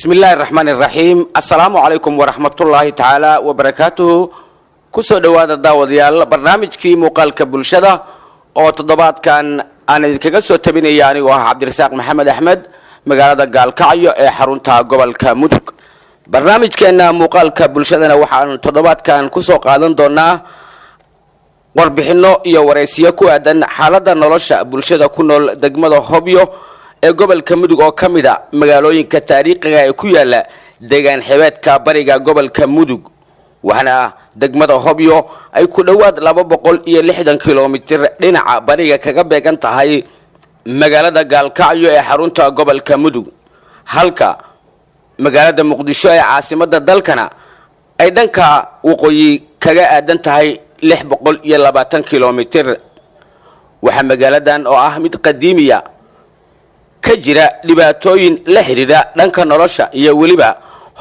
Bismi illaahi raxmaan iraxiim. Assalaamu calaykum waraxmatullaahi tacaala wabarakaatuhu. Kusoo dhowaada, daawadayaal, barnaamijkii muuqaalka bulshada oo toddobaadkan aan idinkaga soo tabinaya anigoo ah Cabdirasaaq Maxamed Axmed, magaalada Gaalkacyo ee xarunta gobolka Mudug. Barnaamijkeena muuqaalka bulshadana waxaan toddobaadkan kusoo qaadan doonaa warbixino iyo waraysiyo ku aadan xaaladda nolosha bulshada ku nool degmada Hobyo ee gobolka Mudug, oo ka mid a magaalooyinka taariikhiga ee ku yaala deegaan xebeedka bariga gobolka Mudug. Waxaana degmada Hobyo ay ku dhowaad 260 kilomitir dhinaca bariga kaga beegan tahay magaalada Gaalkacyo ee xarunta gobolka Mudug, halka magaalada Muqdisho ee caasimadda dalkana ay dhanka waqooyi kaga aadan tahay 620 kilomitir. Waxaa magaaladan oo ah mid qadiimiya ka jira dhibaatooyin la xidhiidha dhanka nolosha iyo weliba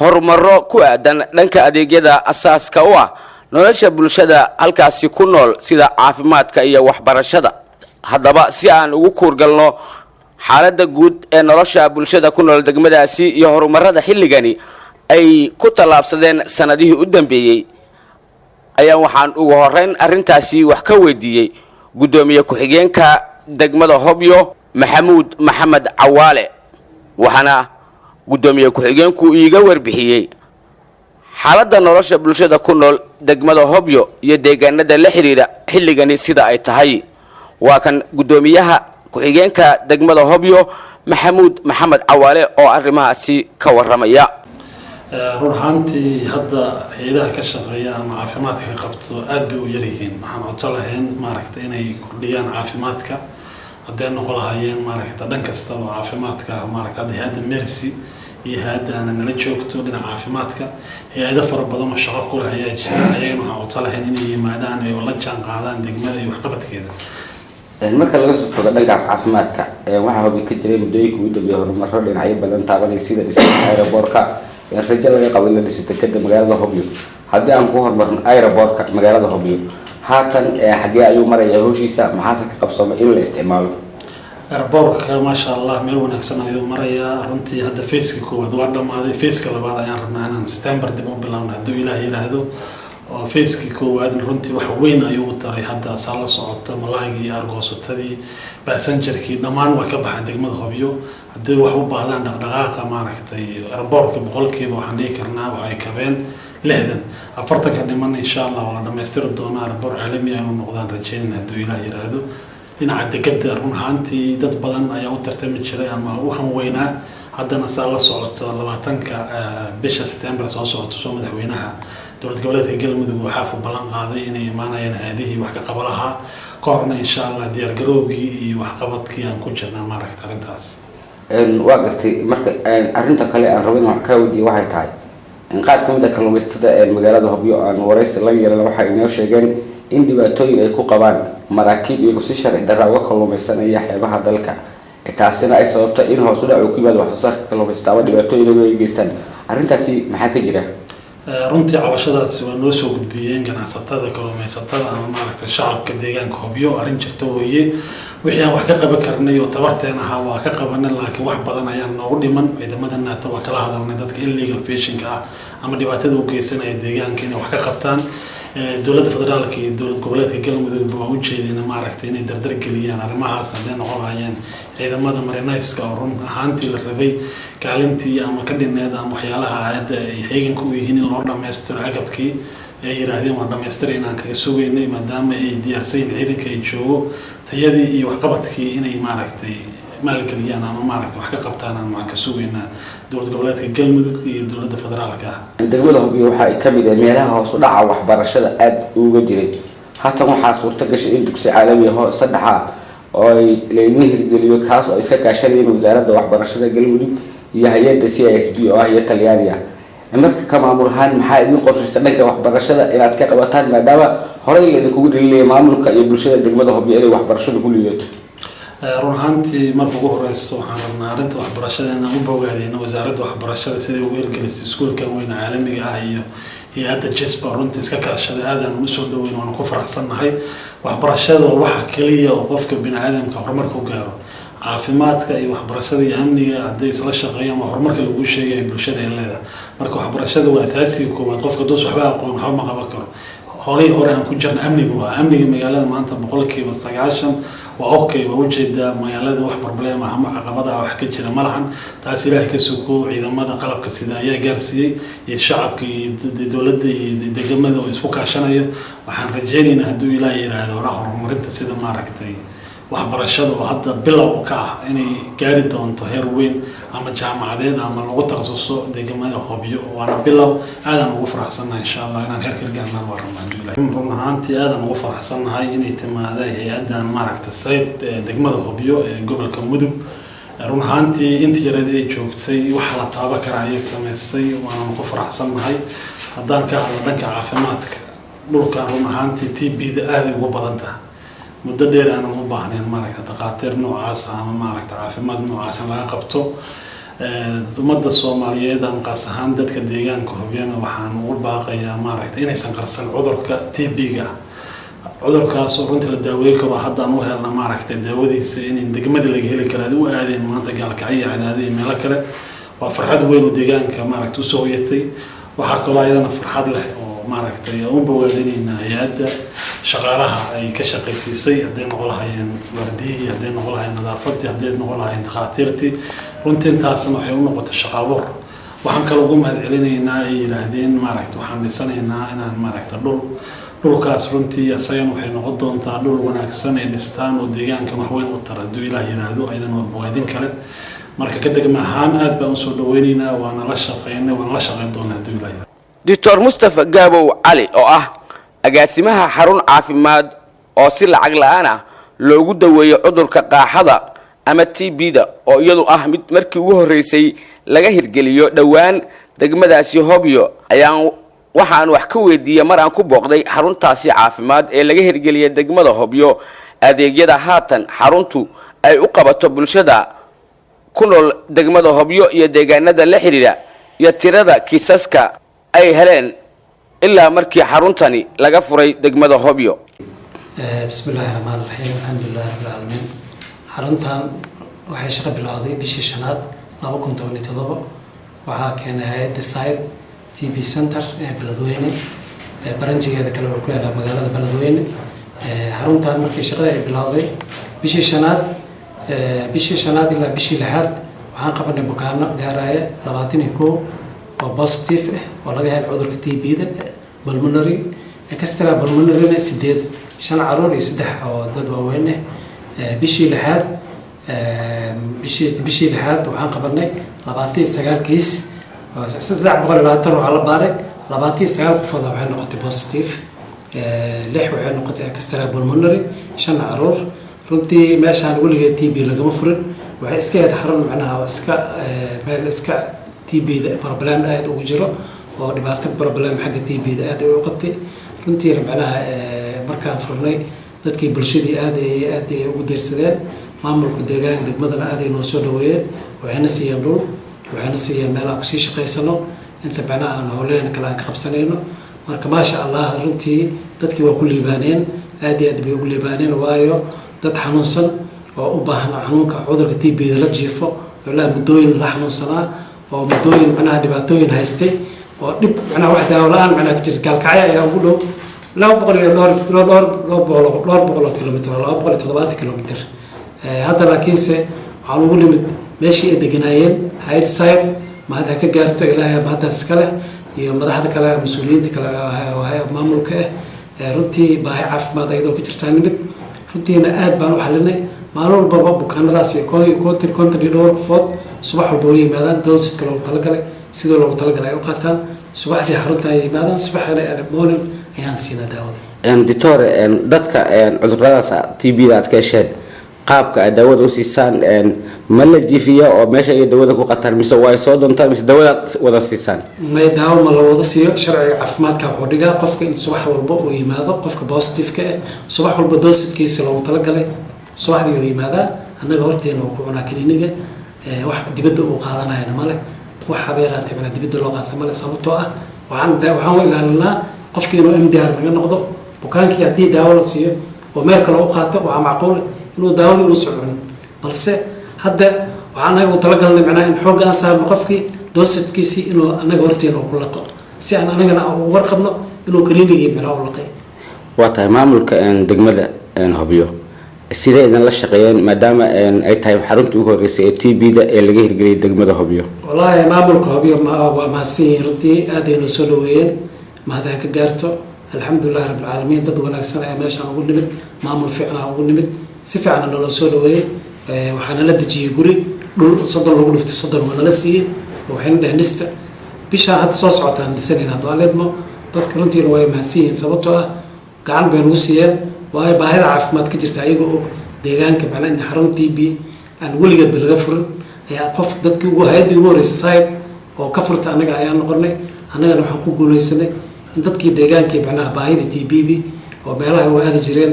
horumaro ku aadan dhanka adeegyada asaaska u ah nolosha bulshada halkaasi ku nool, sida caafimaadka iyo waxbarashada. Haddaba, si aan ugu kuurgalno xaaladda guud ee nolosha bulshada ku nool degmadaasi iyo horumarada xilligani ay ku tallaabsadeen sanadihii u dambeeyey, ayaa waxaan ugu horeyn arrintaasi wax ka weydiiyey guddoomiye ku-xigeenka degmada Hobyo, Maxamuud Maxamed Cawaale. Waxaana guddoomiye ku-xigeenku iiga warbixiyey xaaladda nolosha bulshada ku nool degmada Hobyo iyo deegaanada la xidhiidha xilligani sida ay tahay. Waa kan guddoomiyaha ku-xigeenka degmada Hobyo, Maxamuud Maxamed Cawaale, oo arrimahaasi ka warramaya. Run ahaantii, hadda hay-adaha ka shaqeeya ama caafimaadka ka qabto aada bay u yaryihiin. Waxaan codso lahayn, maaragta, inay kordhiyaan caafimaadka, hadday noqon lahaayeen, maaragta, dhan kasta oo caafimaadka. Maaragta, hadda hay-adda Mercy iyo hay-addana nala joogto dhinaca caafimaadka, hay-ado fara badan oo shaqo ku leh ayaa jira. Ayagana waxaan codso lahayn inay yimaadaan oo la jaan qaadaan degmada iyo waxqabadkeeda. Marka laga soo tago dhankaas caafimaadka, waxaa Hobyo ka jiray muddooyinka ugu dambeeyay horumaro dhinacyo badan taabanay, sida dhismaha aeroboorka, rajo laga qabo in la dhisay dekeda magaalada Hobyo. Haddii aan ku horumarno aeroboorka magaalada Hobyo, haatan xaggee ayuu marayaa howshiisa? Maxaase ka qabsoomay in la isticmaalo? Airboortka, maasha Allah, meel wanaagsan ayuu marayaa runtii. Hadda phase-ka koowaad waa dhamaaday. Phase-ka labaad ayaan rabnaa inaan September dib u bilaabno, hadduu Ilaah yiraahdo. Oo phase-kii koowaad runtii wax weyn ayuu u taray. Hadda saa la socoto, malaagii, argoosatadii, passenger-kii, dhammaan waa ka baxaan degmada Hobyo. Haddii wax u baahdaan dhaqdhaqaaqa, maaragtay, airboortka boqolkiiba waxaan dhihi karnaa waxay kabeen 60. 40-ka dhiman, insha Allah, waa la dhamaystiri doonaa. Airport caalami ah inuu noqdaan rajeynayna, hadduu Ilaah yiraahdo. Dhinaca dekeda, run ahaantii, dad badan ayaa u tartami jiray ama u hanweynaa. Haddana saa la socoto, 20-ka bisha September soo socoto, soo madaxweynaha dowlad goboleedka Galmudug waxaa ballan qaaday inay imaanayaan hay-adihii wax ka qaba lahaa. Kahorna, insha Allah, diyaargarowgii iyo waxqabadkii aan ku jirnaa, maaragta, arrintaas. Waa gartay. Marka arrinta kale aan rabo in wax kaa weydiiyo waxay tahay in qaar kamid a kalluumaysatada ee magaalada Hobyo aan waraysi la yeelan waxay inoo sheegeen in dhibaatooyin ay ku qabaan maraakiib iyagu si sharci darra uga kalluumaysanaya xeebaha dalka, taasina ay sababto in hoos u dhac uu ku yimaado wax soo saarka kalluumaysatada ama dhibaatooyin ay geystaan. Arrintaasi maxaa ka jira? Runtii, cabashadaasi waa noo soo gudbiyeen ganacsatada kalluumaysatada ama, maaragtay, shacabka deegaanka Hobyo. Arrin jirta weeye. Wixii aan wax ka qaban karnay oo tabarteen ahaa waa ka qabanay, laakiin wax badan ayaa noogu dhiman. Ciidamada NATO waa kala hadalnay dadka illegal fishing ah ama dhibaatada u geysanaya deegaanka inay wax ka qabtaan. Dowladda federaalka iyo dowlad goboleedka Galmudugba waa ujeedina, maaragtay, inay dardar geliyaan arrimahaas, hadday noqon lahaayeen ciidamada marinayska oo run ahaantii la rabay kaalintii ama ka dhineed ama waxyaalaha aayadda ay heeganka u yihiin in loo dhammaystiro agabkii ay yiraahdeen waan dhamaystira, inaan kaga sugaynay, maadaama ay diyaarsan yihiin ciidanka ay joogo, tayadii iyo waxqabadkii inay, maaragtay, maalgeliyaan ama, maaragtay, wax ka qabtaan aan waxaan ka sugaynaa dowlad goboleedka Galmudug iyo dowladda federaalka ah. Degmada Hobyo waxa ay kamid ah meelaha hoos u dhaca waxbarashada aada uga jiray. Haatan waxaa suurto gashay in dugsi caalami ah saddexa oo ay laydin hirgeliyo, kaas oo ay iska kaashanayeen wasaaradda waxbarashada Galmudug iyo hay-adda CISB oo ah iyo Talyaaniga. Marka ka maamul ahaan, maxaa idin qorshaysa dhanka waxbarashada inaad ka qabataan, maadaama horey laydinkugu dhilinaya maamulka iyo bulshada degmada Hobyo inay waxbarashadu ku liidato? Run ahaantii, marka ugu horeyso waxaan rabnaa arrinta waxbarashada inaan u bogaadeyno wasaaradda waxbarashada siday ugu hirgelisay iskuulkan weyn caalamiga ah iyo hay-adda JESPA. Runtii iska kaashaday, aadaan usoo dhaweyn, waana ku faraxsannahay. Waxbarashada waa waxa keliya oo qofka bini aadamka horumarka u gaaro. Caafimaadka iyo waxbarashada iyo amniga hadday isla shaqeeyaan, waa horumarka laguu sheegay ee bulshada ay leedahay. Marka waxbarashada waa asaasiga koowaad. Qofka doos waxba aqoon, waxba ma qaban karo. Holay hore aan ku jirna amnigu waa amniga magaalada. Maanta 90% waa okay, waa ujeedaa magaalada, wax problem ah ama caqabadaha wax ka jira ma lahan. Taas Ilaahay ka soko, ciidamada qalabka sida ayaa gaarsiiyey iyo shacabka iyo dowladda iyo degmada oo isku kaashanayo. Waxaan rajaynaynaa, hadduu Ilaah yiraahdo, horaa horumarinta sida maaragtay waxbarashada oo hadda bilow ka ah inay gaari doonto heer weyn ama jaamacadeed ama lagu takhasuso degmada Hobyo. Waana bilow, aadaan ugu faraxsannahay. Insha Allah inaan heerka gaarnaan waa rabnaa, hadduu Ilaah. Run ahaantii aadaan ugu faraxsannahay inay timaada hay-addan maaragta sayd ee degmada Hobyo ee gobolka Mudug. Run ahaantii intii yareed ay joogtay waxa la taaban kara ayay sameysay, waana ku faraxsannahay. Haddaan ka hadlo dhanka caafimaadka, dhulkan run ahaantii TB-da aaday ugu badan tahay. Muddo dheer aanan u baahnayn maaragta dhakhaatiir noocaas ama maaragta caafimaad noocaas in laga qabto. Ummadda Soomaaliyeed ama qaas ahaan dadka deegaanka Hobyana waxaan ugu baaqayaa maaragta inaysan qarsan cudurka TB-ga, cudurkaas oo runtii la daaweyn karo. Haddaan u helna maaragtay daawadiisa in degmada laga heli kara, u aadeen maanta Gaalkacyo iyo Cadaado iyo meelo kale. Waa farxad weyn oo deegaanka maaragta usoo hoyatay. Waxaa kaloo ayadana farxad leh oo maaragtay u bogaadinaynaa hay-adda shaqaalaha ay ka shaqaysiisay, hadday noqon lahayeen waardiyihii, hadday noqon lahayeen nadaafadii, hadday noqon lahayeen dhakhaatiirtii. Runtii intaasna waxay u noqotay shaqo abuur. Waxaan kaloo ugu mahad celinaynaa ay yidhaahdeen maaragta waxaan dhisanaynaa inaan maaragta dhul. Dhulkaas runtii isagana waxay noqon doontaa dhul wanaagsan ay dhistaan oo deegaanka wax weyn u tara, hadduu Ilaah yiraahdo. Ayadana waa bogaadin kale. Marka ka degma ahaan aad baan usoo dhaweynaynaa, waana la shaqeynay, waana la shaqeyn doonaa, hadduu Ilaah yiraahdo. Doctor Mustafa Gaabow Cali oo ah agaasimaha xarun caafimaad oo si lacag la-aan ah loogu daweeyo cudurka qaaxada ama TB-da, oo iyadu ah mid markii ugu horreysay laga hirgeliyo dhowaan degmadaasi Hobyo, ayaan waxaan wax ka weydiiyey mar aan ku booqday xaruntaasi caafimaad ee laga hirgeliyay degmada Hobyo, adeegyada haatan xaruntu ay u qabato bulshada ku nool degmada Hobyo iyo deegaanada la xidhiidha, iyo tirada kiisaska ay heleen ilaa markii xaruntani laga furay degmada Hobyo. Bismi illaahi raxmaan raxiim, alxamdulilahi rabbil caalamiin. Xaruntan waxay shaqo bilowday bishii shanaad 2017. Waxaa keenay hay-adda Side TB Center ee Beledweyne. Branch-igeeda kale wuxuu ku yaalaa magaalada Beledweyne. Xaruntan markii shaqada ay bilowday bishii shanaad ilaa bishii lixaad, waxaan qabanay bukaano gaaraya 21 oo positive ah oo laga helay cudurka TB-da pulmonary, extra pulmonary-na sideed, shan caruur iyo saddex oo dad waaweyn ah. Bishii lixaad waxaan qabanay 29 kiis. 320 waxaa la baaray, 29 qofood waxay noqotay positive, lix waxay noqotay extra pulmonary, shan caruur. Runtii meeshaan weligeed TB lagama furin. Waxay iska ahayd xarun macnaha oo iska meel iska TB da problem aada ugu jiro oo dhibaato problem xagga TB da aad ay u qabtay. Runtiina macnaha markaan furnay, dadkii bulshadii aad ay ugu diirsadeen. Maamulka deegaanka degmadana aad ay noo soo dhaweeyeen. Waxayna siiyeen dhul, waxayna siiyeen meel aan kusii shaqaysano inta macnaha aan howlaheen kale aan ka qabsanayno. Marka maasha Allah, runtii dadkii waa ku liibaaneen, aad iyo aad bay ugu liibaaneen, waayo dad xanuunsan oo u baahan xanuunka cudurka TB da la jiifo ilaa muddooyin la xanuunsanaa oo muddooyin macnaha dhibaatooyin haystay oo dhib macnaha wax daawo la-aan macnaha ka jirta. Gaalkacyo ayaa ugu dhow, 200 iyo dhowr dhowr dhowr boqol oo kilomitr, 270 kilomitr. Hadda laakiinse waxaan ugu nimid meeshii ay deganaayeen. Hayad site mahad ha ka gaarto, Ilaahay mahaddaas iska leh iyo madaxda kale, mas-uuliyiinta kale oo maamulka ah. Runtii baahi caafimaad ayadoo ka jirtaa nimid, runtiina aad baan u xalinay. Maalin walbaba bukaanadaas iyo 50 iyo dhowr qofood subax walba way yimaadaan. Dose-ka loogu talagalay, sidoo loogu talagalay ay u qaataan. Subaxdii xarunta ay yimaadaan, subaxdii morning ayaan siinaa daawada. Doctor, dadka cuduradaas TB da aad ka hesheen, qaabka aad daawada u siisaan, ma la jiifiya oo meesha ay daawada ku qataan, mise waa soo doontaan, mise daawadaad wada siisaan? May, daawo ma la wada siiyo. Sharciga caafimaadka wuxuu dhigaa qofka in subax walba uu yimaado, qofka positive-ka ah, subax walba dose-kiisa loogu talagalay subaxdii uu yimaadaa, annaga horteena uu ku cunaa kaniiniga. Wax dibadda uu qaadanayana male, wax habeeraatay manaa dibadda loo qaata male, sababtoo ah waxaan u ilaalinaa qofki inuu MDR naga noqdo. Bukaankii haddii daawo la siiyo oo meel kale u qaato, waxaa macquul inuu daawadii uusan cunin, balse Hadda waxaan anaga u talagalnay macnaha in xoogga aan saarno qofkii dosage-kiisii inuu anaga horteena ku laqo, si aan anagana ugu warqabno inuu kaniinigii macnaha u laqay. Waa tahay. Maamulka degmada Hobyo sidee idin la shaqeeyeen, maadaama ay tahay xaruntii ugu horreysay ee TB-da ee laga hirgeliyay degmada Hobyo? Wallaahi, maamulka Hobyo waa mahadsan yihiin. Runtii aad ay noo soo dhaweeyeen, mahad ha ka gaarto. Alxamdulilahi rabbilcaalamiin, dad wanaagsan ayaa meeshaan ugu nimid, maamul fiican aa ugu nimid, si fiicanna naloo soo dhaweeyey. Waxaa nala dejiyey guri dhul 30 lagu dhiftay 30 waa nala siiyey. Waxayna dheheen dhista, bishaa hadda soo socotaan dhisanayna hadduu aleedmo. Dadka runtiina waa mahadsan yihiin, sababtoo ah gacan bay nagu siiyeen, waayo baahida caafimaad ka jirta ayagoo og deegaanka, macnaa in xarun TB aan weligeedba laga furin ayaa qof dadkii ugu hay-addii ugu horreysay sayid oo ka furta annaga ayaa noqonay. Annagana waxaan ku guuleysanay in dadkii deegaankii macnaha baahida TB-dii oo meelaha u aadi jireen,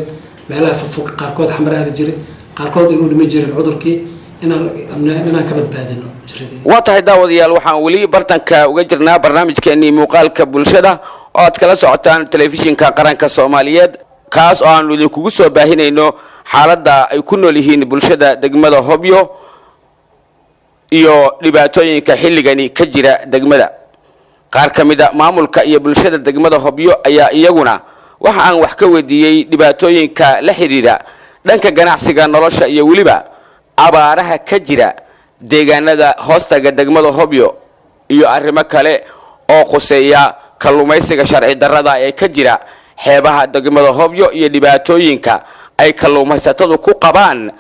meelaha fogfog, qaarkood Xamar aadi jiray, qaarkood ay u dhimi jireen cudurkii, inaan ka badbaadino jiradii. Waa tahay daawadayaal, waxaan weli bartanka uga jirnaa barnaamijkeenii muuqaalka bulshada oo aad kala socotaan Telefishinka Qaranka Soomaaliyeed, kaas oo aanu idinkugu soo baahinayno xaaladda ay ku nool yihiin bulshada degmada Hobyo iyo dhibaatooyinka xilligani ka jira degmada. Qaar ka mida maamulka iyo bulshada degmada Hobyo ayaa iyaguna waxa aan wax ka weydiiyey dhibaatooyinka la xidhiidha dhanka ganacsiga, nolosha iyo weliba abaaraha ka jira deegaanada hoostaga degmada Hobyo iyo arrimo kale oo khuseeya kalluumaysiga sharci darrada ee ka jira xeebaha degmada Hobyo iyo dhibaatooyinka ay kalluumaysatadu ku qabaan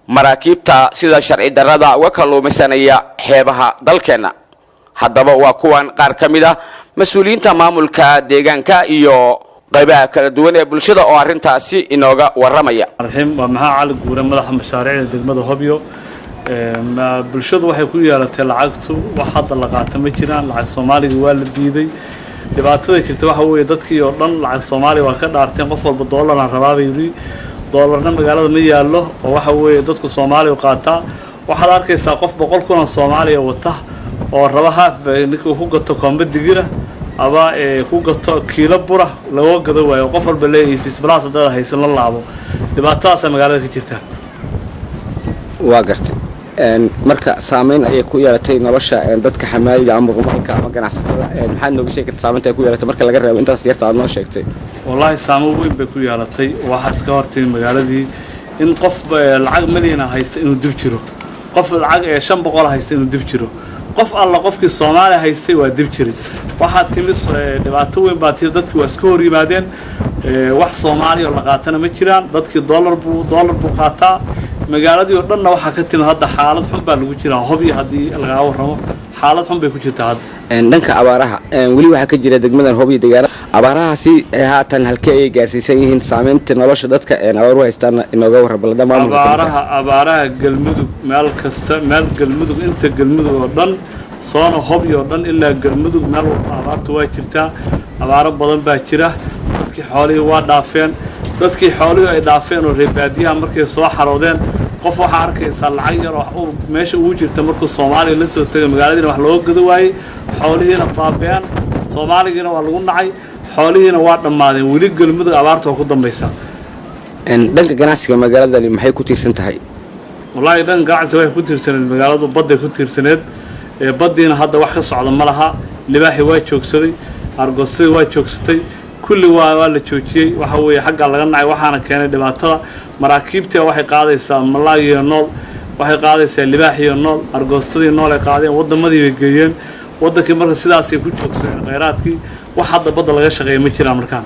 maraakiibta sida sharci darrada uga kalluumaysanaya xeebaha dalkeenna. Haddaba waa kuwan qaar ka mid ah mas-uuliyiinta maamulka deegaanka iyo qaybaha kala duwan ee bulshada oo arrintaasi inooga warramaya. Raxiim, waa Maxaa Cali Guure, madaxa mashaariicda degmada Hobyo. Bulshadu waxay ku yeelatay lacagtu wax hadda la qaata ma jiraan. Lacag Soomaaliga waa la diiday. Dhibaatada jirta waxa weeye dadkii oo dhan lacag Soomaaliya waa ka dhaarteen. Qof walba doolaraan rabaa bay yidhi. Doolarna magaalada ma yaallo, oo waxa weeye dadku Soomaaliya u qaataa. Waxaad arkaysaa qof 100,000 oo Soomaaliya wata oo raba haaf ninkuu ku gato koomba digira ama ku gato kiilo bura, laga gado waayo. Qof walba leeyahay fisbalaas haddaad haysan la laabo. Dhibaatadaasaa magaalada ka jirta. Waa gartay. Marka saameyn ayay ku yeelatay nolosha dadka xamaaliga ama rumalka ama ganacsatada. Maxaad nooga sheegi karta saameynta ay ku yeelatay, marka laga reebo intaas yarta aad noo sheegtay? Wallaahi, saameyn weyn bay ku yeelatay. Waxaa iska hortimi magaaladii in qof lacag milyana haysta inuu dib jiro, qof lacag ee 500 haysta inuu dib jiro, qof alla qofkii Soomaaliya haystay waa dib jiray. Waxaa timid dhibaato weyn baa timid. Dadkii waa iska hor yimaadeen. Wax Soomaaliya oo la qaatana ma jiraan. Dadkii doolar buu qaataa. Magaaladii oo dhanna waxaa ka timid hadda xaalad xun baa lagu jiraa. Hobyo haddii lagaa warramo, xaalad xun bay ku jirtaa hadda. Dhanka abaaraha weli waxaa ka jira degmadan Hobyo deegaana. Abaarahaasi haatan halkee ayay gaarsiisan yihiin? Saameynta nolosha dadka abaaruhu haystaana inooga warra balada maamulka ka mid ah. Abaaraha Galmudug meel kasta, meel Galmudug, inta Galmudug oo dhan, soona Hobyo oo dhan ilaa Galmudug, meel walba abaartu waa jirtaa. Abaaro badan baa jira. Dadkii xoolihii waa dhaafeen. Dadkii xoolihii ay dhaafeen oo reer baadiyaha markay soo xaroodeen, qof waxaa arkaysaa lacag yar oo meesha ugu jirta markuu Soomaaliya la soo tegay, magaaladiina wax looga gado waayey, xoolihiina baabeen, Soomaaligiina waa lagu nacay, xoolihiina waa dhammaadeen. Weli Galmudug abaarta waa ku dambaysaa. Dhanka ganacsiga magaaladani maxay ku tiirsan tahay? Wallaahi, dhanka ganacsiga waxay ku tiirsaneed magaaladu badday ku tiirsaneed. Baddiina hadda wax ka socda ma laha. Libaaxii waa joogsaday, argostadii waa joogsatay, kulli waa la joojiyey. Waxa weeye xaggaa laga nacay. Waxaana keenay dhibaatada maraakiibtii. Waxay qaadaysaa malaagiyo nool, waxay qaadaysaa libaaxiyo nool, argoostadii nool ay qaadeen, waddamadii bay geeyeen waddankii. Marka sidaasay ku joogsadeen kheyraadkii. Wax hadda badda laga shaqeeya ma jiraan markaan.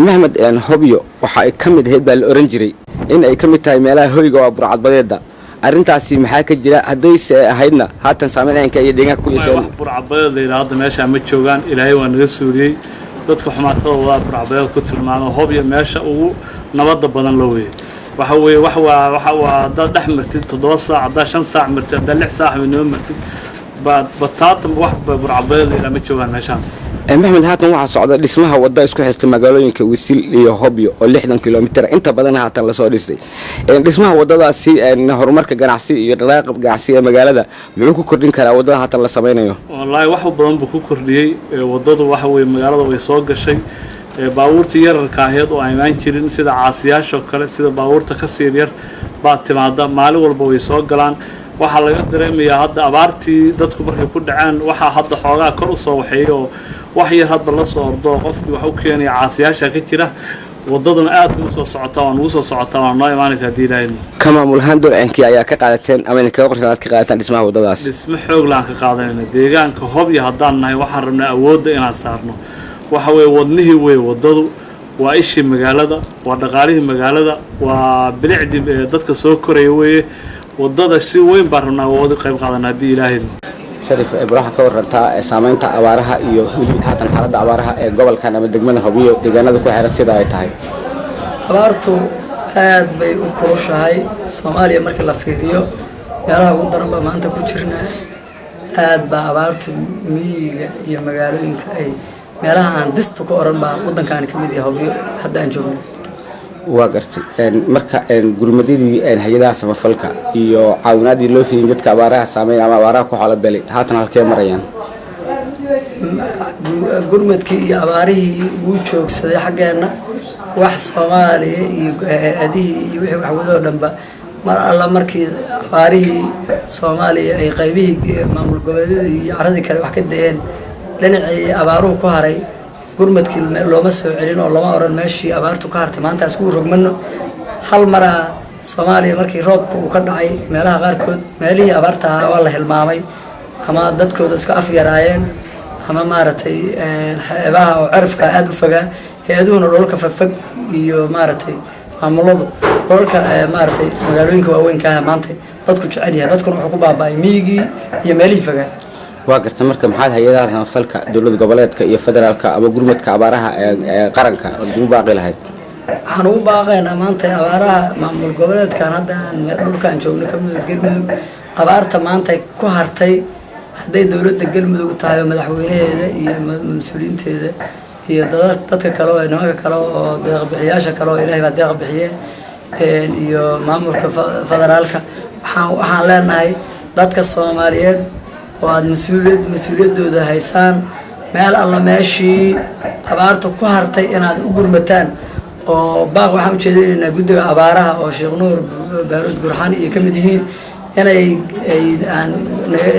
Maxmed, Hobyo waxa ay ka mid ahayd baa la oran jiray in ay ka mid tahay meelaha hoyga oo burcadbadeeda. Arrintaasi maxaa ka jira? Haddayse ahaydna, haatan saameyn caynka iyo deegaanka ku yeesheen? Wax burcadbadeed la yidhaha hadda meeshaa ma joogaan. Ilaahay waa naga suuriyey. Dadka xumaatada wadaa burcadbadeed ku tilmaamo. Hobyo meesha ugu nabadda badan la weeye. Waxa weeye wax waa waxa waa haddaad dhex martid 7 saac, haddaad 5 saac martid, haddaad 6 saac midnimo martid, bataatan wax burcadbadeed la yidhaha ma joogaan meeshaan. Maxmed, haatan waxaa socda dhismaha wadda isku xirta magaalooyinka Wisil iyo Hobyo oo 60 kilomitir inta badan haatan lasoo dhisay. Dhismaha waddadaasi horumarka ganacsi iyo dhaqaaqa ganacsi ee magaalada muxuu ku kordhin karaa, waddada haatan la sameynayo? Wallaahi, wax badan buu ku kordhiyey. Waddadu waxa weeye magaalada way soo gashay. Baabuurta yararka aheyd oo aan imaan jirin, sida caasiyaasha oo kale, sida baabuurta ka sii yar baa timaada maalin walba, way soo galaan. Waxaa laga dareemayaa hadda abaartii dadku markay ku dhaceen, waxaa hadda xoogaa kor usoo waxeeya oo wax yar hadba la soo ordo qofkii wax u keenaya caasiyaasha ka jira. Wadaduna aad bay usoo socotaa, waa nugu soo socotaa, waa noo imaanaysa haddii Ilaahay. Ka maamul ahaan, doorceenkii ayaa ka qaadateen ama idinkaga qorsan aad ka qaadataan dhismaha waddadaas? Dhismo xoog laan ka qaadanayna. Deegaanka Hobyo haddaan nahay, waxaan rabnaa awoodda inaan saarno. Waxa weeye wadnihii wey waddadu, waa ishii magaalada, waa dhaqaalihii magaalada, waa bilicdii dadka soo koraya weeye waddada. Si weyn baan rabnaa wada qayb qaadana haddii Ilaahay. Sharif, waxaa ka warantaa saameynta abaaraha iyo weliba haatan xaaladda abaaraha ee gobolkan ama degmada Hobyo, deegaanada ku xiran sida ay tahay? Abaartu aad bay u kulushahay. Soomaaliya markii la fiiriyo, meelaha ugu daran baa maanta ku jirnaa. Aad baa abaartu miyiga iyo magaalooyinka ay meelaha aan distu ka oran baa wadankaani ka mid yahay, Hobyo hadda aan joogno. Waa gartay. Marka gurmadyadii hay-adaha samafalka iyo caawinaadii loo fidin dadka abaaraha saameyn ama abaaraha ku xoolo belay, haatan halkee marayaan? Gurmadkii iyo abaarihii wuu joogsaday xaggeenna. Wax Soomaaliya iyo hay-adihii iyo wixii waxwadoo dhanba, mar alla markii abaarihii Soomaaliya ay qaybihii maamul goboleedyadii iyo caradii kale wax ka dayeen, dhinacii abaaruhu ku haray gurmadkii looma soo celin oo lama oran meeshii abaartu ka hartay maanta iskugu rogmano. Hal maraa Soomaaliya markii roobka uu ka dhacay meelaha qaarkood, meelihii abaarta ahaa waa la hilmaamay, ama dadkooda iska af yaraayeen, ama maaragtay xeebaha oo cirifka aada u fogaa, hay-aduhuna dhulalka fogfog iyo maaragtay maamuladu dhulalka maaragtay magaalooyinka waaweynka ah maanta dadku jecel yahay. Dadkuna wuxuu ku baaba'ay miyigii iyo meelihii fogaa. Waa garta. Marka maxaad hay-adaha samafalka, dowlad goboleedka iyo federaalka ama gurmadka abaaraha ee qaranka ugu baaqi lahayd? Waxaan ugu baaqaynaa maanta abaaraha maamul goboleedkan hadda aan dhulkaan joogno kamid, Galmudug, abaarta maanta ku hartay, hadday dowladda Galmudug tahay oo madaxweynaheeda iyo mas-uuliyiinteeda iyo dadka kale oo nimanka kale oo deeqbixiyaasha kale oo Ilaahay baa deeq bixiye, iyo maamulka federaalka, waxaan leenahay dadka Soomaaliyeed oo aada mas-uuliyaddooda haysaan, meel alla meeshii abaarta ku hartay inaad u gurmataan. Oo baaq waxaan ujeedinaynaa guddiga abaaraha oo Sheekh Nuur Baaruud Gurxan iyo ka mid yihiin inay ay aan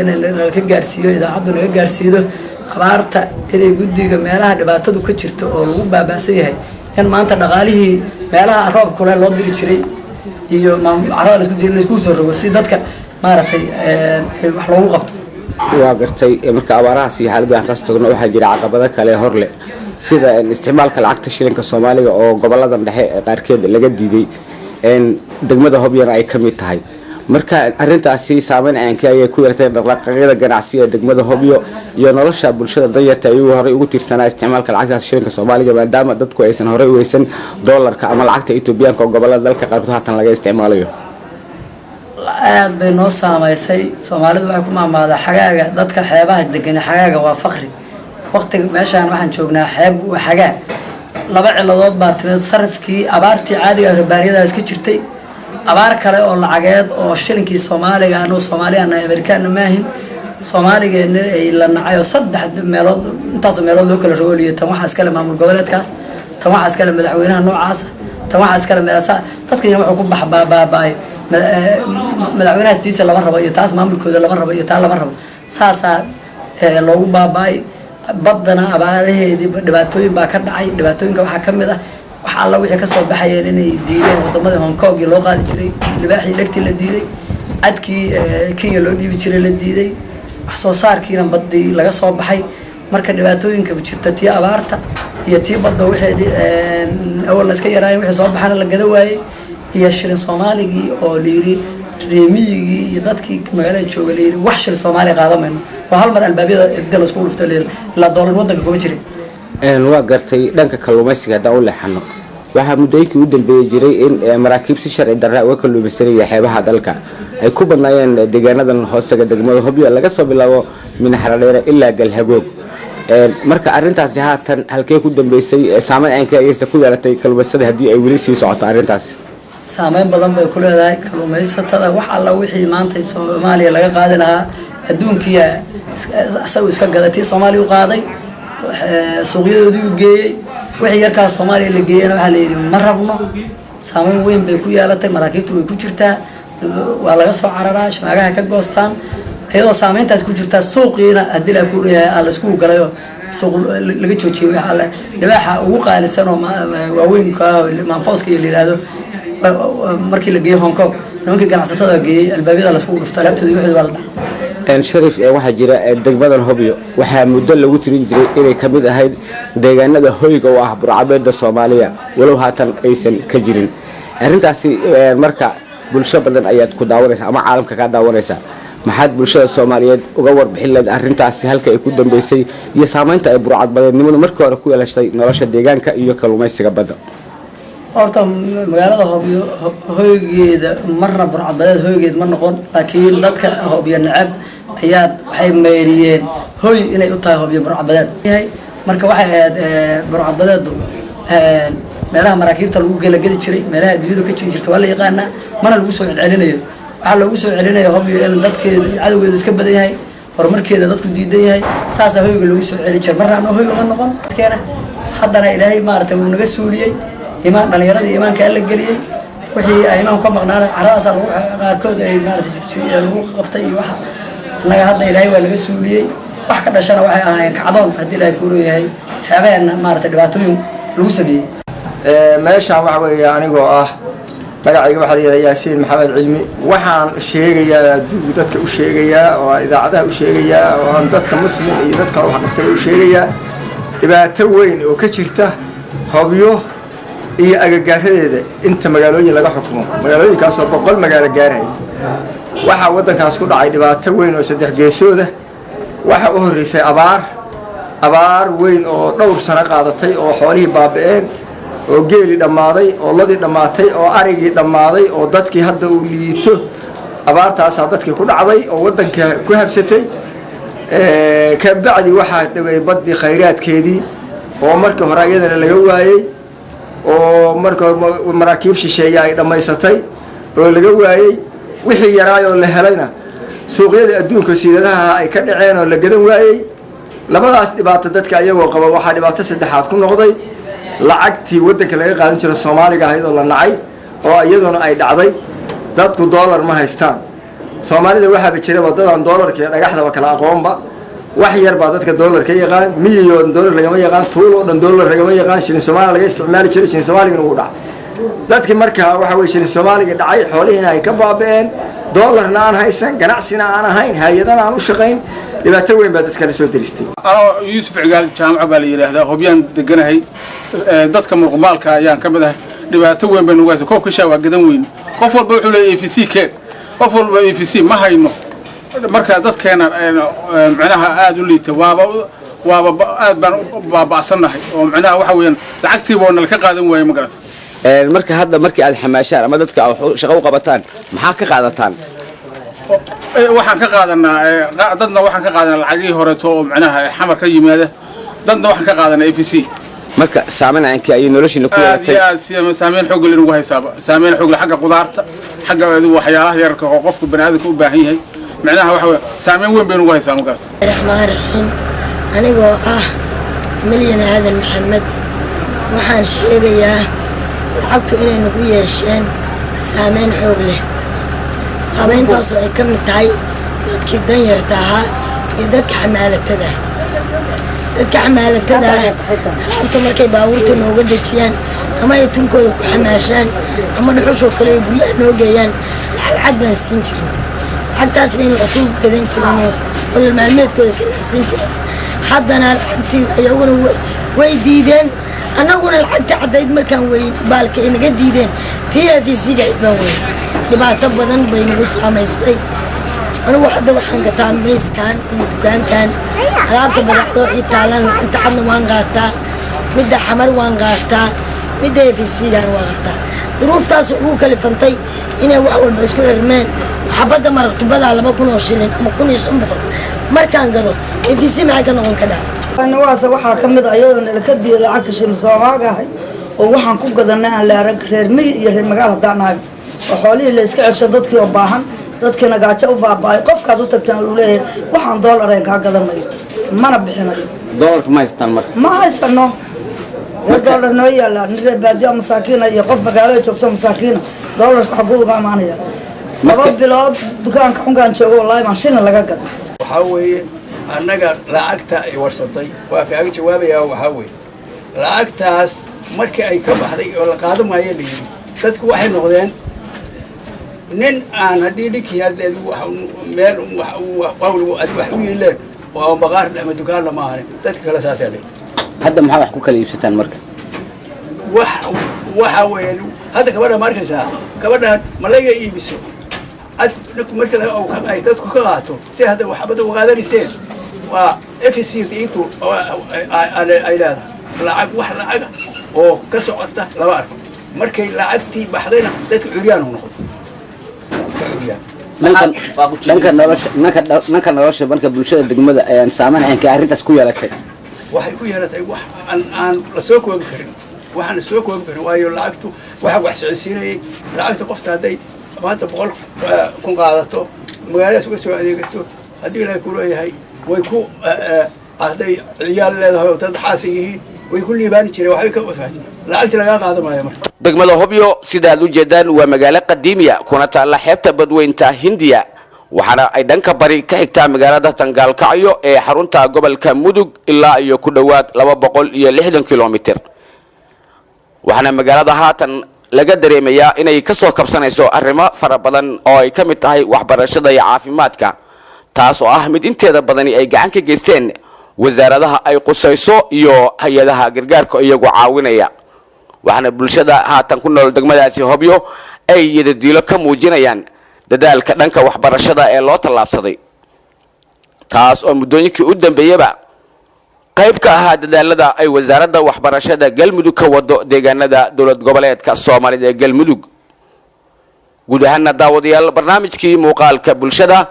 nala ka gaarsiiyo, idaacaddu naga gaarsiido abaarta, inay guddiga meelaha dhibaatadu ka jirto oo lagu baaba'san yahay, in maanta dhaqaalihii meelaha roob kule loo diri jiray iyo carada laisku soo rogo si dadka maaragtay wax loogu qabto. Waa gartay. Marka abaarahaas iyo xaaladda aan kas tagno, waxaa jira caqabado kale hor leh, sida isticmaalka lacagta shilinka Soomaaliga oo goboladan dhexe qaarkeed laga diiday, degmada Hobyana ay ka mid tahay. Marka arrintaasi saameyn caynkee ayay ku yeelatay dhaqdhaqaaqyada ganacsi ee degmada Hobyo iyo nolosha bulshada danyarta ayuu horey ugu tiirsanaa isticmaalka lacagtaas shilinka Soomaaliga, maadaama dadku aysan horey u haysan doolarka ama lacagta Etoobiyaanka oo gobolada dalka qaarkood haatan laga isticmaalayo? Aad bay noo saameysay. Soomaalidu waxay ku maamaadaa xagaaga dadka xeebaha degan xagaaga waa faqri. Waqtiga meeshaan waxaan joognaa xeeb waa xagaa. Laba ciladood baa timid: sarifkii, abaartii caadiga rabbaaniyada iska jirtay, abaar kale oo lacageed oo shilinkii Soomaaliga, anu Soomaaliya Amerikaanna maahin, Soomaaligeena ay la nacay oo saddex meelood, intaasoo meelood loo kala rooliyo. Tan waxaa iskale maamul goboleedkaas, tan waxaa iskale madaxweynaha noocaasa, tan waxaa iskale meelasa. Dadkan wuxuu ku bax baaba'ay madaxweynahaas tiisa lama rabo, iyo taas maamulkooda lama rabo, iyo taa lama rabo. Saasaa loogu baaba'ay. Baddana abaaraheedii dhibaatooyin baa ka dhacay. Dhibaatooyinka waxaa ka mid ah wax alla wixii kasoo baxayeen inay diideen wadamadii Hong Kong loo qaadi jiray, libaaxii dhegtii la diiday, cadkii Kenya loo dhiibi jiray la diiday, wax soo saarkiina badii laga soo baxay. Marka dhibaatooyinka jirta, tii abaarta iyo tii badda, wixeedii awal la iska yaraayen, wixii soo baxana la gada waayey, iyo shilin Soomaaligii oo layiri reemiyigii iyo dadkii magaalada jooga layiri wax shilin Soomaaliya qaadan mayno, oo hal mar albaabyada irda laisku dhufto, ilaa doolar wadanka kuma jirin. Waa gartay. Dhanka kalluumaysiga haddaan u leexano, waxaa muddooyinkii u dambeeyey jiray in maraakiib si sharci darra uga kalluumaysanaya xeebaha dalka ay ku badnaayeen deegaanadan hoostaga degmada Hobyo, laga soo bilaabo Minaxaradheere ilaa Galhagoog. Marka arrintaasi haatan halkee ku dambeysay? Saameyn caynkee ayayse ku yeelatay kalluumaysatada haddii ay weli sii socoto arrintaasi? Saameyn badan bay ku leedahay kalluumaysatada. Wax alla wixii maanta Soomaaliya laga qaadi lahaa adduunkiya isagu iska gaday. Tii Soomaaliya u qaaday, suuqyadoodii u geeyey. Wixii yarkaa Soomaaliya la geeyana waxaa la yidhi ma rabno. Saameyn weyn bay ku yeelatay. Maraakiibtu way ku jirtaa, waa laga soo cararaa, shamaagaha ka goostaan. Iyadoo saameyntaas ku jirtaa, suuqiina haddii la kuurayahay aa laisku galayo, suuq laga joojiyay. Waxa alle libaaxa ugu qaalisan oo waaweynka, maanfooska iyo la yidhaahdo, markii la geeyey Hong Kong, nimankii ganacsatada geeyey albaabyada laiskugu dhufto, alaabtooda wixii waa la dhaca. Sharif, waxaa jira degmadan Hobyo waxaa muddo lagu tirin jiray inay ka mid ahayd deegaanada hoyga oo ah burcabeeda Soomaaliya, walow haatan aysan ka jirin arrintaasi. Marka bulsho badan ayaad ku daawanaysa ama caalamka kaa daawanaysa, maxaad bulshada Soomaaliyeed uga warbixin lahayd arrintaasi, halka ay ku dambeysay iyo saameynta ay burcadbadeednimadu markii hore ku yeelashay nolosha deegaanka iyo kalluumaysiga badda? Horta magaalada Hobyo hoygeeda marna burcadbadeed hoygeed ma noqon, laakiin dadka Hobyo neceb ayaa waxay meeriyeen hoy inay u tahay Hobyo burcadbadeed yahay. Marka waxay ahayd burcadbadeedu meelaha maraakiibta lagu gelageli jiray, meelaha adduunyadu ka jiri jirta waa la yaqaanaa, mana lagu soo celcelinayo. Waxaa loogu soo celinaya Hobyo in dadkeedu cadowgeedu iska badan yahay, horumarkeeda dadku diidan yahay, saasaa hoyga loogu soo celi jiray. Marna anoo hoy uma noqon dadkeena. Haddana Ilaahay maaragtay wuu naga suuliyey. Imaan dhalinyaradii iimaanka alla geliyey, wixii ay imaanku ka maqnaana caradaasa lagu qaarkood ay maaragtay lagu qabtay iyo waxa. Annaga hadda Ilaahay waa naga suuliyey. Wax ka dhashana waxay ahaayeen kacdoon, haddii Ilaahay kuu leeyahay, xeebaheenna maaragtay dhibaatooyin lagu sameeyey. Meeshaan waxa weeye, anigoo ah magacayga waxaa la yidhaha Yaasiin Maxamed Cilmi, waxaan sheegayaa adduunku dadka u sheegayaa oo aan idaacadaha u sheegayaa oo aan dadka Muslim iyo dadka wax qabtay u sheegayaa dhibaato weyn oo ka jirta Hobyo iyo agagaaradeeda, inta magaalooyin laga xukumo, magaalooyinkaasoo 100 magaalo gaarhay. Waxaa waddankaas ku dhacay dhibaato weyn oo saddex geesooda. Waxaa u horreysay abaar, abaar weyn oo dhowr sano qaadatay, oo xoolihii baaba'een, oo geelii dhammaaday, oo lodii dhammaatay, oo arigii dhammaaday, oo dadkii hadda uu liito. Abaartaasaa dadkii ku dhacday oo waddanka ku habsatay. Ka bacdi waxaa dhawey baddii khayraadkeedii oo markii hore iyadana laga waayey, oo marka hore maraakiib shisheeye ay dhammaysatay oo laga waayey. Wixii yaraayoo la helayna suuqyada adduunka siiradaha ay ka dhaceen oo la gadan waayey. Labadaas dhibaato dadka ayagoo qaba, waxaa dhibaato saddexaad ku noqday lacagtii waddanka laga qaadan jiro Soomaaliga ahayd oo la nacay, oo iyaduna ay dhacday. Dadku doolar ma haystaan. Soomaalida waxaaba jira waddadan doolarka iyo dhagaxdaba kala aqoonba. Wax yar baa dadka doolar ka yaqaan. Miyioo dhan doolar lagama yaqaan, tuulo oo dhan doolar lagama yaqaan. Shilin Soomaaliya laga isticmaali jiray, shilin Soomaaligana wuu dhacay. Dadkii markaa waxa weye shilin Soomaaliga dhacay, xoolihiina ay ka baaba'een, doolarna aan haysan, ganacsina aan ahayn, hay-adana aan u shaqayn, dhibaato weyn baa dadka la soo deristay. Anoo Yuusuf Cigaal Jaamaco baa la yidhaahdaa, Hobyaan deganahay, dadka muruqmaalka ayaan ka mid ahay. Dhibaato weyn bay nagu haysa. Koobka shaa waa gadan weyn. Qof walba wuxuu leeyahay EVC keen, qof walba EVC ma hayno. Marka dadkeena micnaha aada u liita, waaba aad baan u baaba'sannahay, oo micnaha waxa weeyaan lacagtiiba oo nala ka qaadan waaye, ma garata? Marka hadda markii aad xamaashaan ama dadka aad shaqo u qabataan, maxaa ka qaadataan? Waxaan ka qaadanaa dadna waxaan ka qaadanaa lacagihii horeeto oo micnaha Xamar ka yimaada, dadna waxaan ka qaadanaa EVC. Marka saameyn aankii ayay noloshiina ku aad yeelatay? Iyo aad saameyn xoog leh nagu haysaaba, saameyn xoog leh xagga qudaarta, xagga adigu waxyaalaha yararka oo qofka baniaadamka u baahan yahay. Micnaha waxa weeye saameyn weyn bay nagu haysaa, ma garata? Raxmaan raxiim. Anigoo ah Milyan Aadan Maxamed, waxaan sheegayaa lacagtu inay nagu yeesheen saameyn xoog leh, saameyntaasoo ay ka mid tahay dadkii danyarta ahaa iyo dadka xamaalatada. Dadka xamaalatada ah alaabta markay baabuurta nooga dejiyaan ama ay tunkooda ku xamaashaan ama dhuxushoo kale ay guryaha noo geeyaan, lacag cad baan siin jirin. Lacagtaas bayna wax ku gadan jireen oo nolol maalmeedkooda ka raadsan jireen. Haddana lacagtii ayaguna way diideen, annaguna lacagta caddayd markaan weyn baalka ay naga diideen, tii EVC-ga ayd baan weyn. Dhibaato badan bay nagu saamaysay. Anigu hadda waxaan gataa miiskan iyo dukaankan alaabta badeecdo ii taalaan. Lacagta cadna waan qaataa, midda Xamar waan qaataa, midda EVC-gan waan qaataa. Duruuftaas ugu kalifantay inay wax walba isku xirmeen. Xabadda maraq jubbada 2000 oo shilin ama 1500 markaan gado, EVC maxay ka noqon kadhaa? Waase waxaa ka mid a iyadoo nalaka diiday lacagta shilin Soomaaga ahay oo waxaan ku gadanay aan la arag, reer miyi iyo reer magaal haddaan nahay, oo xoolihii la iska celsho, dadkii oo baahan, dadkiina gaajo u baaba'ay. Qofkaad u tagtaan uu leeyahay waxaan doolar ahayn kaa gadanayo mana bixinayo. Doolarka ma haystaan marka? Ma haysano. Gee doolar noo yaallaa? Nin reer baadiya masaakiina iyo qof magaalada joogto masaakiina doolarka xaguu uga imaanaya? 2 bilood dukaanka xunkaan joogo, wallaahi baan shilin laga gado. Waxaa weeye, annaga lacagta ay warsatay waa kaaga jawaabayaa. Waxaa weeye, lacagtaas markii ay ka baxday oo la qaado maayo la yidhi, dadku waxay noqdeen nin aan haddii ninkii hadda meel wax u yiileen oo baqaar ama dukaan lama ahane, dadka kale saasaa le. Hadda maxaa wax ku kala iibsataan marka? Wax waxa weeye, hadda gabadha ma arkaysaa, gabadhan malayga iibiso ad ninku marka ay dadku ka qaato, si hadda waxbada u qaadanayseen waa EVC intu ay leedahay lacag, wax lacaga oo ka socota lama arko. Markay lacagtii baxdayna dadka curyaan u noqdo, ka curyaan. Dhanka nolosha, dhanka nolosha marka bulshada degmada ayaan saameyn ahayn ka arrintaas ku yeelatay? Waxay ku yeelatay wax aan la soo koobi karin, waxaan la soo koobi karin, waayo lacagtu waxa wax socodsiinayay lacagta. Qofta hadday maanta 100,000 qaadato, magaaladaas uga soo adeegato, haddii Ilaahay ku leeyahay, way ku hadday ciyaal leedahay oo dad xaasan yihiin, way ku liibaani jireen, waxbay ka lacagti lagaa qaadan maayo marka. Degmada Hobyo, sida aad u jeedaan, waa magaalo qadiimiya kuna taalla xeebta badweynta Hindiya, waxaana ay dhanka bari ka xigtaa magaalada Tangaalkacyo ee xarunta gobolka Mudug ilaa iyo ku dhowaad 260 kilomitir. Waxaana magaalada haatan laga dareemayaa inay ka soo kabsanayso arrimo fara badan oo ay ka mid tahay waxbarashada iyo caafimaadka, taas oo ah mid inteeda badani ay gacan ka geysteen wasaaradaha ay qusayso iyo hay-adaha gargaarka iyagu caawinaya. Waxaana bulshada haatan ku nool degmadaasi Hobyo ay yadadiilo ka muujinayaan dadaalka dhanka waxbarashada ee loo tallaabsaday, taas oo muddooyinkii u dambeeyaba qayb ka ahaa dadaalada ay Wasaaradda Waxbarashada Galmudug ka wado deegaanada dowlad goboleedka Soomaalida ee Galmudug. Guud ahaana, daawadayaal, barnaamijkii muuqaalka bulshada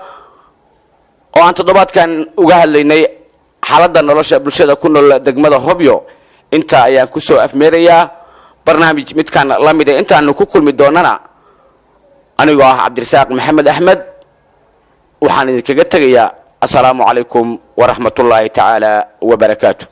oo aan toddobaadkan uga hadlaynay xaaladda nolosha bulshada ku nool degmada Hobyo intaa ayaan kusoo afmeerayaa. Barnaamij midkaan la mida intaanu ku kulmi doonana, anigoo ah Cabdirasaaq Maxamed Axmed, waxaan idinkaga tegayaa assalaamu calaykum waraxmatullaahi tacaala wabarakaatu.